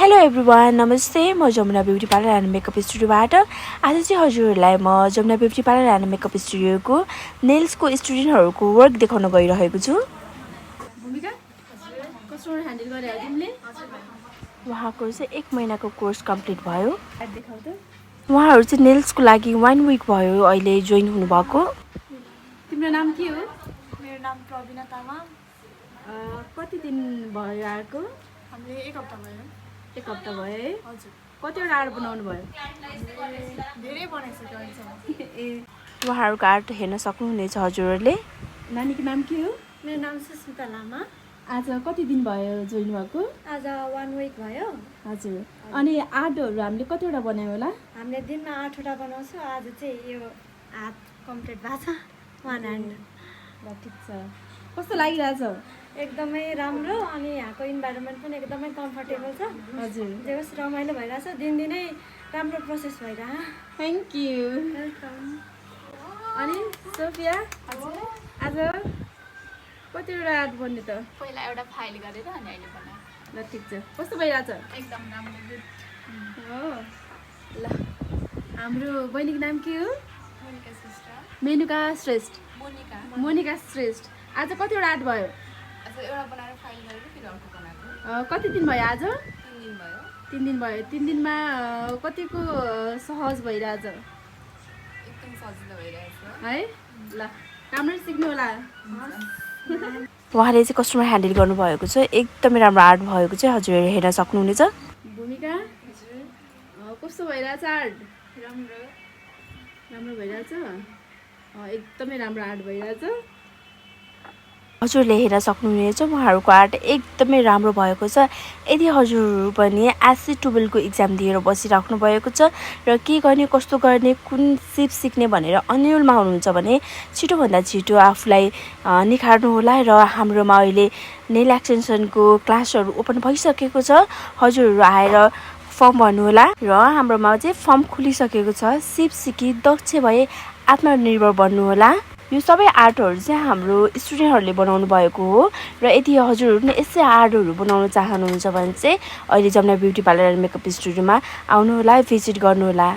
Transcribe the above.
Hello everyone, नमस्ते। म Jamuna beauty parlour and makeup स्टुडियोबाट आज चाहिँ हजुरहरूलाई म Jamuna beauty parlour and makeup स्टुडियोको नेल्सको स्टुडेन्टहरूको वर्क देखाउन गइरहेको छु। उहाँको चाहिँ 1 महिनाको कोर्स कम्प्लिट भयो। उहाँहरू चाहिँ नेल्सको लागि 1 विक भयो अहिले जोइन हुनुभएको। तिम्रो नाम के हो? मेरो नाम प्रवीणा तामाङ। कति दिन भयो आएको? हामीले 1 हप्ता भयो। 1 हप्ता भयो है? हजुर। कतिवटा आर्ट बनाउनु भयो? धेरै बनाइसक्यो अहिलेसम्म। उहाँहरूको आर्ट हेर्न सक्नुहुनेछ हजुरहरूले। नानीको नाम के हो? मेरो नाम सुस्मिता लामा। आज कति दिन भयो जोइन भएको? आज 1 विक भयो। हजुर। अनि आर्टहरू हामीले कतिवटा बनायो होला? हामीले दिनमा 8वटा बनाउँछौँ। आज चाहिँ यो हात कम्प्लिट भएको छ, 1 ह्यान्ड। ल ठिक छ। कस्तो लागिरहेछ? एकदमै राम्रो। अनि यहाँको इन्भाइरोमेन्ट पनि एकदमै कम्फर्टेबल छ। हजुर। जे होस् रमाइलो भइरहेछ। दिनदिनै राम्रो प्रोसेस भइरह। Thank you. वेलकम। अनि सोफिया, आज कतिवटा आर्ट बन्ने त? पहिला एउटा फाइल गरेर अनि अहिले बनाएँ। ल ठिक छ। कस्तो भइरहेछ? एकदम राम्रो। हो ल। हाम्रो बहिनीको नाम के हो? मोनिका सिस्टर। मेनुका श्रेष्ठ। मोनिका श्रेष्ठ। आज कतिवटा आर्ट भयो? आज एउटा बनाएर फाइल गरेर फेरि अर्को बनाएको। कति दिन भयो आज? 3 दिन भयो। 3 दिन भयो। 3 दिनमा कतिको सहज भइरहेछ एकदम सजिलो भइरहेछ है? ल राम्ररी सिक्नु होला। उहाँले चाहिँ कस्टमर ह्यान्डल गर्नुभएको छ। एकदमै राम्रो आर्ट भएको चाहिँ हजुरहरूले हेर्न सक्नुहुनेछ। भूमिका, कस्तो भइरहेछ आर्ट? राम्रो भइरहेछ। एकदमै राम्रो आर्ट भइरहेछ। हजुरले हेर्न सक्नुहुनेछ उहाँहरूको आर्ट एकदमै राम्रो भएको छ। यदि हजुरहरू पनि एससी टुवेल्भको इक्जाम दिएर बसिराख्नु भएको छ र के गर्ने, कस्तो गर्ने, कुन सिप सिक्ने भनेर अन्यलमा हुनुहुन्छ भने छिटोभन्दा छिटो आफूलाई निखार्नु होला। र हाम्रोमा अहिले नेल एक्सटेन्सनको क्लासहरू ओपन भइसकेको छ। हजुरहरू आएर फर्म भर्नुहोला। र हाम्रोमा चाहिँ फर्म खुलिसकेको छ। सिप सिकी दक्ष भए आत्मनिर्भर बन्नुहोला। यो सबै आर्टहरू चाहिँ हाम्रो स्टुडेन्टहरूले बनाउनु भएको हो। र यदि हजुरहरू पनि यसै आर्टहरू बनाउन चाहनुहुन्छ भने चाहिँ अहिले Jamuna beauty parlour and makeup स्टुडियोमा आउनुहोला, भिजिट गर्नुहोला।